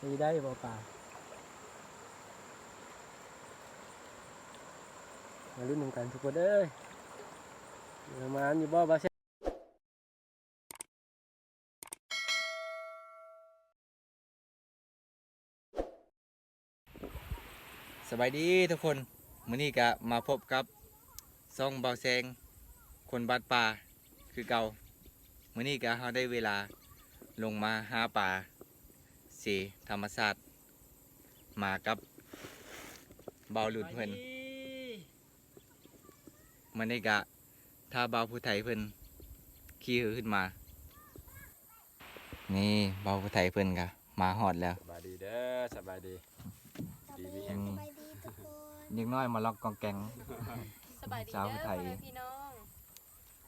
ຊິໄດ້ບໍ່ປາ? ມາລຸ້ນນຳກັນທຸກຄົນເອີຍ ປະມານຢູ່ບໍ່ ບ່າວແຊງ? ສະບາຍດີທຸກຄົນ, ມື້ນີ້ກະມາພົບກັບຊ່ອງບ່າວແຊງ ຄົນບາດປ່າຄືເກົ່າ. ມື້ນີ້ກະເຮົາໄດ້ເວລາລົງມາຫາປາເສທຳມະຊາດ ມາກັບບ່າວລຸນເພິ່ນ. ມື້ນີ້ກະຖ້າບ່າວຜູ້ໄທເພິ່ນຂີ່ເຮືອຂຶ້ນມາ. ນີ້ບ່າວຜູ້ໄທເພິ່ນກະມາຮອດແລ້ວ. ສະບາຍດີເດີ ສະບາຍດີ ດີມີແຮງ. ສະບາຍດີທຸກຄົນ. ເດັກນ້ອຍມາລັອກກອງແກງ. ສະບາຍດີເດີ ສາວຜູ້ໄທ ພໍ່ແມ່ພີ່ນ້ອງ.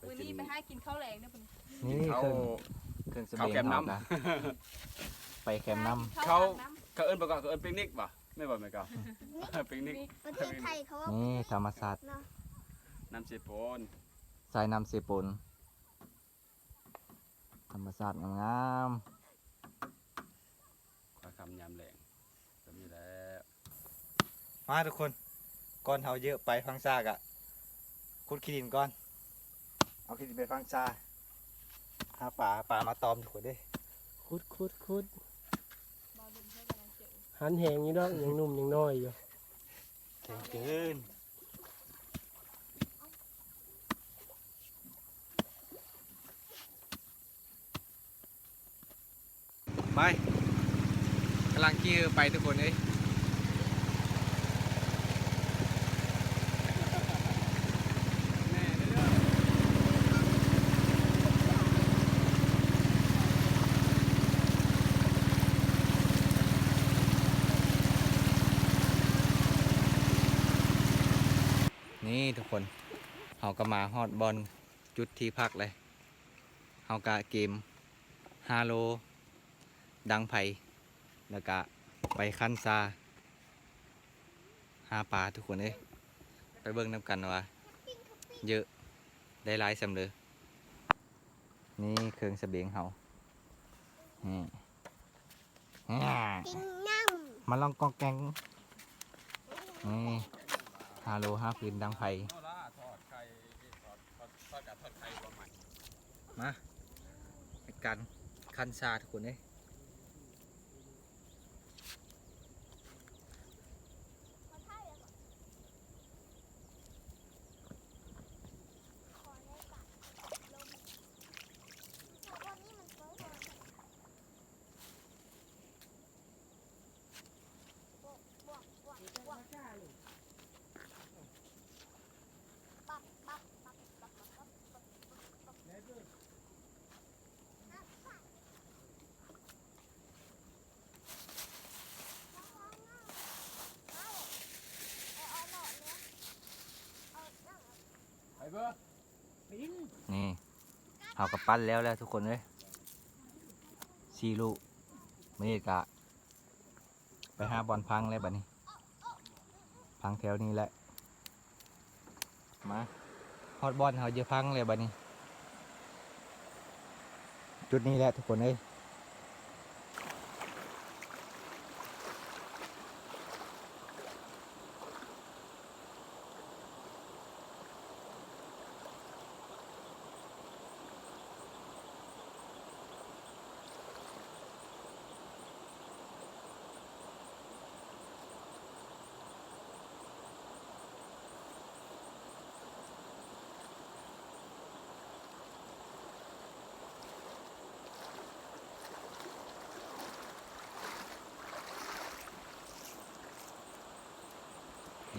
ມື້ນີ້ໄປຫາກິນເຂົ້າແລງເດີ. ນີ້ເຄື່ອງ ເຄື່ອງສະເບງເຮົາກະໄປແຄມນ້ຳ. ເຂົາ ເຂົາເອີ້ນປະກອບ ເຂົາເອີ້ນປິກນິກບໍ່? ແມ່ນບໍ່ແມ່ເຂົາ? ປິກນິກ ປະເທດໄທເຂົາວ່າ ນີ້ທຳມະຊາດເນາະ ນ້ຳເຊໂປນ ສາຍນ້ຳເຊໂປນ. ທຳມະຊາດງາມໆ ຄ່ຳຍາມແລງ ແບບນີ້ແຫຼະ. ມາທຸກຄົນ ກ່ອນເຮົາເຍາະໄປຝັງຊາກະ ຂຸດຂີ້ດິນກ່ອນ. ເອົາຂີ້ດິນໄປຝັງຊາ ຫາປາ ປາມາຕອມທຸກຄົນເດ້. ຂຸດ ຂຸດ ຂຸດ ຫັນແຮງຢູ່ດອກ ຍັງໜຸ່ມຍັງນ້ອຍຢູ່ ແຂງເກີນ. ໄປ ກຳລັງຂີ່ເຮືອໄປທຸກຄົນເອີຍ. ນີ້ທຸກຄົນ ເຮົາກໍມາຮອດບ່ອນຈຸດທີ່ພັກເລີຍ. ເຮົາກະກຽມຮາໂລ ດັງໄຟ ແລ້ວກະໄປຄັນຊາ ຫາປາທຸກຄົນເອີຍ. ໄປເບິ່ງນຳກັນວ່າເຍາະໄດ້ຫຼາຍສ່ຳໃດ. ນີ້ເຄື່ອງສະເບງເຮົາ ນີ້ ກິນນ້ຳ ມາລອງກອງແກງ. ນີ້ ຮາໂລ ຫ້າຟືນ ດັງໄຟ. ມາ ເຮັດການຄັນຊາທຸກຄົນເອີຍ. ນີ້ ເຮົາກໍປັ່ນແລ້ວແຫຼະທຸກຄົນເອີຍ ສີ່ລູກ. ມື້ນີ້ກະໄປຫາບ່ອນພັງແລ້ວບັດນີ້ ພັງແຖວນີ້ແຫຼະ. ມາຮອດບ່ອນເຮົາຈະພັງແລ້ວບັດນີ້ ຈຸດນີ້ແຫຼະທຸກຄົນເອີຍ.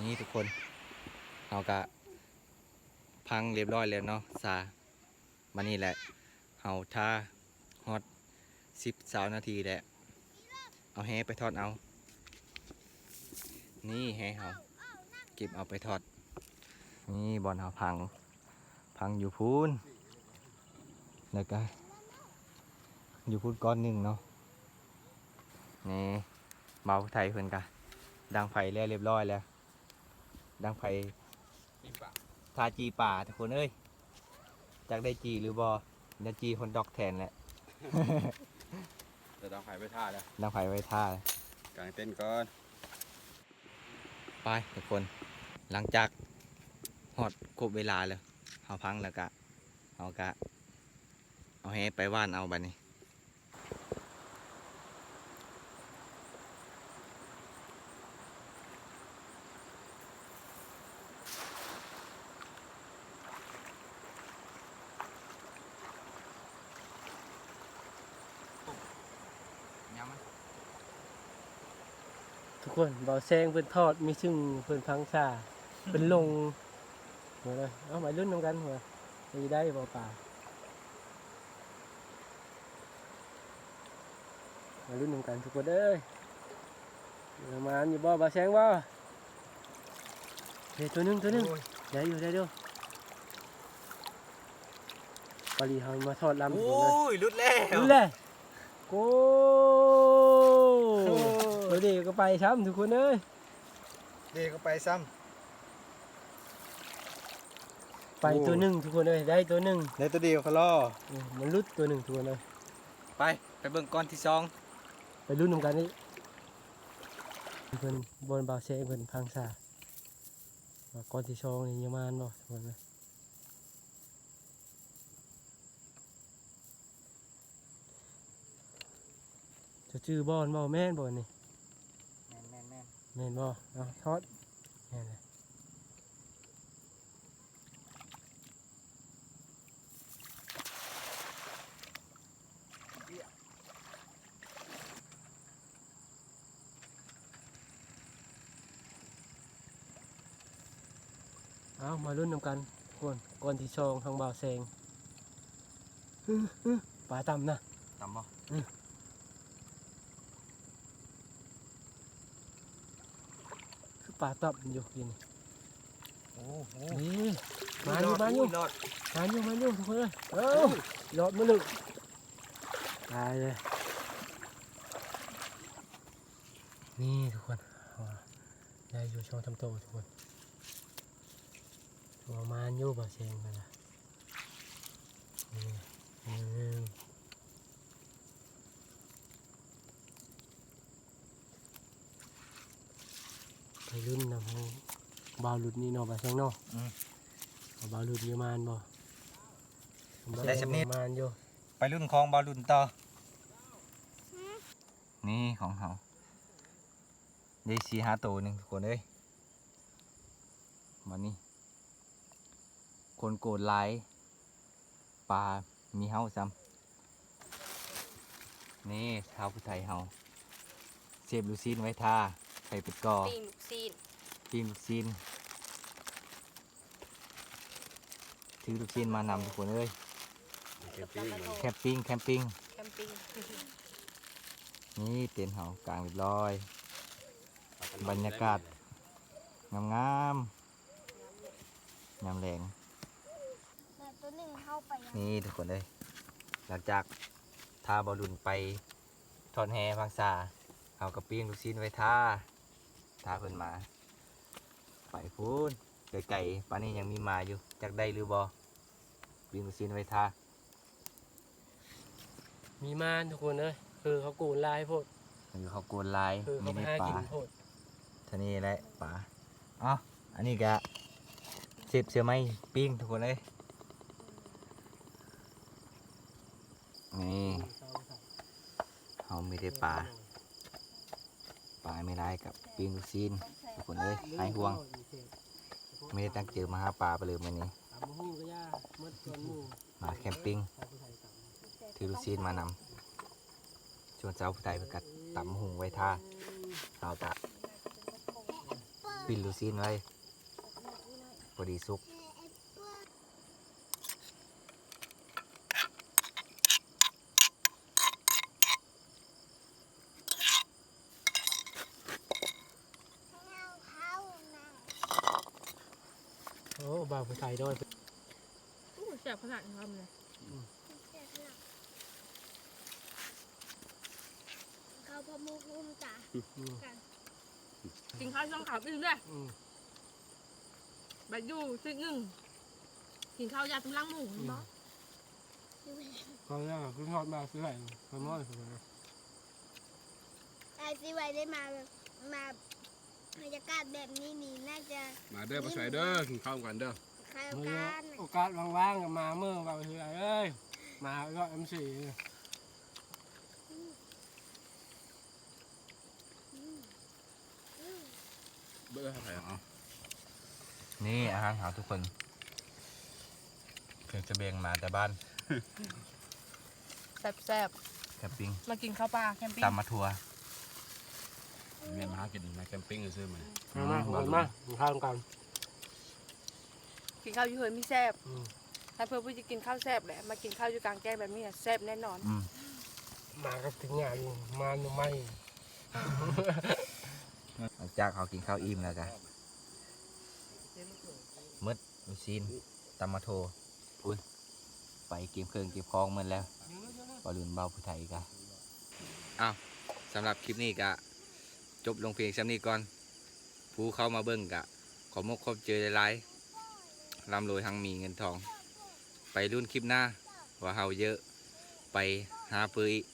ນີ້ທຸກຄົນ ເຮົາກະພັງຮຽບຮ້ອຍແລ້ວເນາະ ຊາ. ມານີ້ແຫຼະ ເຮົາຖ້າຮອດສິບ ຊາວນາທີແຫຼະ ເອົາແຮ່ໄປຖອດເອົາ. ນີ້ແຮ່ເຮົາ ເກັບເອົາໄປຖອດ. ນີ້ບ່ອນເຮົາພັງ ພັງຢູ່ພຸ້ນ ແລ້ວກະຢູ່ພຸ້ນກ້ອນໜຶ່ງເນາະ. ນີ້ບ່າວໄທເພິ່ນກະດັງໄຟແລ້ວຮຽບຮ້ອຍແລ້ວ. ດັງໄຟຈີ່ປາ ຖ້າຈີ່ປາທຸກຄົນເອີຍ. ຈັກໄດ້ຈີ່ຫຼືບໍ່ ໄດ້ຈີ່ຮອດດອກແທນແຫຼະ. ດຽວດັງໄຟໄວ້ຖ້າແລ້ວ ດັງໄຟໄວ້ຖ້າ ກາງເຕັນກ່ອນ. ໄປທຸກຄົນ ຫຼັງຈາກຮອດຄົບເວລາແລ້ວ ເຮົາພັງແລ້ວກະ ເຮົາກະເອົາແຫໄປຫວ່ານເອົາບາດນີ້. ທຸກຄົນ ບ່າວແຊງເພິ່ນທອດ ມີຊຶ່ງເພິ່ນພັງຊາ ເພິ່ນລົງ ເອົາມາລຸ້ນນຳກັນວ່າຊິໄດ້ບໍ່ປາ. ມາລຸ້ນນຳກັນທຸກຄົນເອີຍ ປະມານຢູ່ບໍ່ ບ່າວແຊງບໍ່? ເຮີ້ຍ ຕົວໜຶ່ງ ຕົວໜຶ່ງ ໂອ້ຍ ໄດ້ຢູ່ ໄດ້ຢູ່. ປາລີເຮົາມາທອດລຳ ໂອ້ຍ ຫຼຸດແລ້ວ ຫຼຸດແລ້ວ ໂອ້ ໂອ້ ໂຕເດກໍໄປຊ້ຳທຸກຄົນເອີຍ ເດກໍໄປຊ້ຳ. ໄປ ໂອ້ ຕົວໜຶ່ງທຸກຄົນເອີຍ ໄດ້ຕົວໜຶ່ງ ໄດ້ຕົວດຽວຄະລໍ ເອີ ມັນຫຼຸດຕົວໜຶ່ງທຸກຄົນເອີຍ. ໄປ ໄປເບິ່ງກ້ອນທີສອງ ໄປລຸ້ນນຳກັນອີກ. ເພິ່ນ ບ່າວແຊງເພິ່ນພັງຊາ ວ່າກ້ອນທີສອງນີ້ຍັງມານບໍ່ທຸກຄົນເອີຍ. ເຈົ້າຈື່ບ່ອນບໍ່? ແມ່ນບໍ່ນີ້? ແມ່ນໆໆ ແມ່ນບໍ່? ເອົາທອດ ແມ່ນແຫຼະ. ເອົາ ມາລຸ້ນນຳກັນທຸກຄົນ ກ້ອນທີສອງຂອງບ່າວແຊງ. ປາຕ່ຳນະ ຕ່ຳບໍ່? ຄືປາຕ່ຳຢູ່ກິນ. ໂອ້ໂຫ ນີ້ ມາຢູ່ ມາຢູ່ ໂອ້ຍ ລອດ ມາຢູ່ ມາຢູ່ທຸກຄົນເອີຍ. ເອີ ໂອ້ຍ ລອດມາເລີຍ ຕາຍເລີຍ. ນີ້ທຸກຄົນ ໄດ້ຢູ່ສອງສາມໂຕທຸກຄົນ ປະມານຢູ່ ບ່າວແຊງເພິ່ນວ່າ. ນີ້ ໄປລຸ້ນນຳຂອງບ່າວຫຼຸດນີ້ເນາະ ບ່າວແຊງເນາະ. ອືມ ບ່າວຫຼຸດມີມານບໍ່? ໄດ້ສ່ຳນີ້ ມານຢູ່ ໄປລຸ້ນຂອງບ່າວຫຼຸດຕໍ່. ນີ້ຂອງເຮົາ ໄດ້ສີ່ຫ້າໂຕໜຶ່ງທຸກຄົນເອີຍ. ບາດນີ້ ຄົນໂກນຫຼາຍ ປາມີເຫົ່າຊ້ຳ. ນີ້ ຊາວຜູ້ໄທເຮົາ ເຊບລູກຊີ້ນໄວ້ຖ້າ ໃຜເປັນກໍ ປີ້ງລູກຊີ້ນ ປີ້ງລູກຊີ້ນ. ຖືລູກຊີ້ນມານຳທຸກຄົນເອີຍ. ແຄມປິງ ແຄມປິງ ແຄມປິງ ແຄມປິງ. ນີ້ເຕັນເຮົາກາງຮຽບຮ້ອຍ ບັນຍາກາດງາມໆ ຍາມແລງ. ນີ້ທຸກຄົນເອີຍ ຫຼັງຈາກຖ້າບ່າວລຸນໄປທອດແຫພັງຊາ ເຮົາກໍປີ້ງລູກຊີ້ນໄວ້ຖ້າ ຖ້າເພິ່ນມາ. ໄປພຸ້ນ ໄກໆ ປານນີ້ຍັງມີມາຢູ່ ຈັກໄດ້ຫຼືບໍ່? ປີ້ງລູກຊີ້ນໄວ້ຖ້າ. ມີມານທຸກຄົນເອີຍ ຄືເຂົາໂກນຫຼາຍໂພດ ຄືເຂົາໂກນຫຼາຍ ຄືເຂົາໄປຫາກິນໂພດ. ເທົ່ານີ້ແຫຼະປາ. ເອົ້າ ອັນນີ້ກະເຊບເສືອໄມ້ປີ້ງທຸກຄົນເອີຍ. ນີ້ ເຮົາມີແຕ່ປາ ປາມີຫຼາຍກັບປີ້ງລູກຊີ້ນທຸກຄົນເອີຍ. ຫາຍຫ່ວງ ມີແຕ່ຕັ້ງໃຈມາຫາປາໄປເລີຍມື້ນີ້. ມາແຄມປິງ ຖືລູກຊີ້ນມານຳ. ສ່ວນຊາວຜູ້ໄທເພິ່ນກະຕຳຫຸ່ງໄວ້ຖ້າ ເຮົາກະປີ້ງລູກຊີ້ນໄວ້ ພໍດີສຸກ. ໂອ້ ບ່າວຜູ້ໄທດ້ອຍ. ໂອ້ ແຊບຂະໜາດນີ້ຄຳນີ້. ອືມ ເຂົ້າພະມຸງອຸ້ມຕາ. ອືມ ກິນເຂົ້າຊ່ວງຄ່ຳອີກເດີ້. ອືມ ບັດຢູ່ຊິດໜຶ່ງ ກິນເຂົ້າຢ່າງຕຳລັງໝູ ເຫັນບໍ່? ອືມ ເຂົາເລີຍກິນຮອດມາຊິໄດ້ ຂ້ອຍມອຍ. ไอซีไวได้มา มาบรรยากาศแบบนี้นี่น่าจะ มาเด้อป้าสายเด้อ กินข้าวกันเด้อ คล้าย มื้อ กัน โอกาสว่างๆก็มาเมือบ่าวเฮือเอ้ย มาเลาะเอ็มซี เบิ่งให้ไผเอา นี่อาหารเฮาทุกคน คือจะเบงมาแต่บ้าน แซ่บ แคมปิ้ง ๆ มากินข้าวปลาแคมปิ้ง ตำมาทัว แม่นมาหากินในแคมปิ้งซื่อๆมื้อนี้ มามามามากินข้าวกัน กินข้าวอยู่เฮือนมีแซบ อืม ถ้าเพื่อนผู้จะกินข้าวแซบแหละ มากินข้าวอยู่กลางแจ้งแบบนี้น่ะแซบแน่นอน อืม มากับทีมงานมาหน่อไม้ หลังจากเขากินข้าวอิ่มแล้วก็หมดลูกชิ้นตำมาโท อุ้ย ไปเก็บเครื่องเก็บของหมดแล้ว บ่าวลุนบ่าวผู้ไทยก็ อ้าว สำหรับคลิปนี้ก็จบลงเพียงส่ำนี้ก่อน ผู้เข้ามาเบิ่งก็ขอมกขอบใจหลายๆ ร่ำรวยหังมีเงินทอง ไปลุ้นคลิปหน้าว่าเฮาเยอะ ไปหาปื้ออีก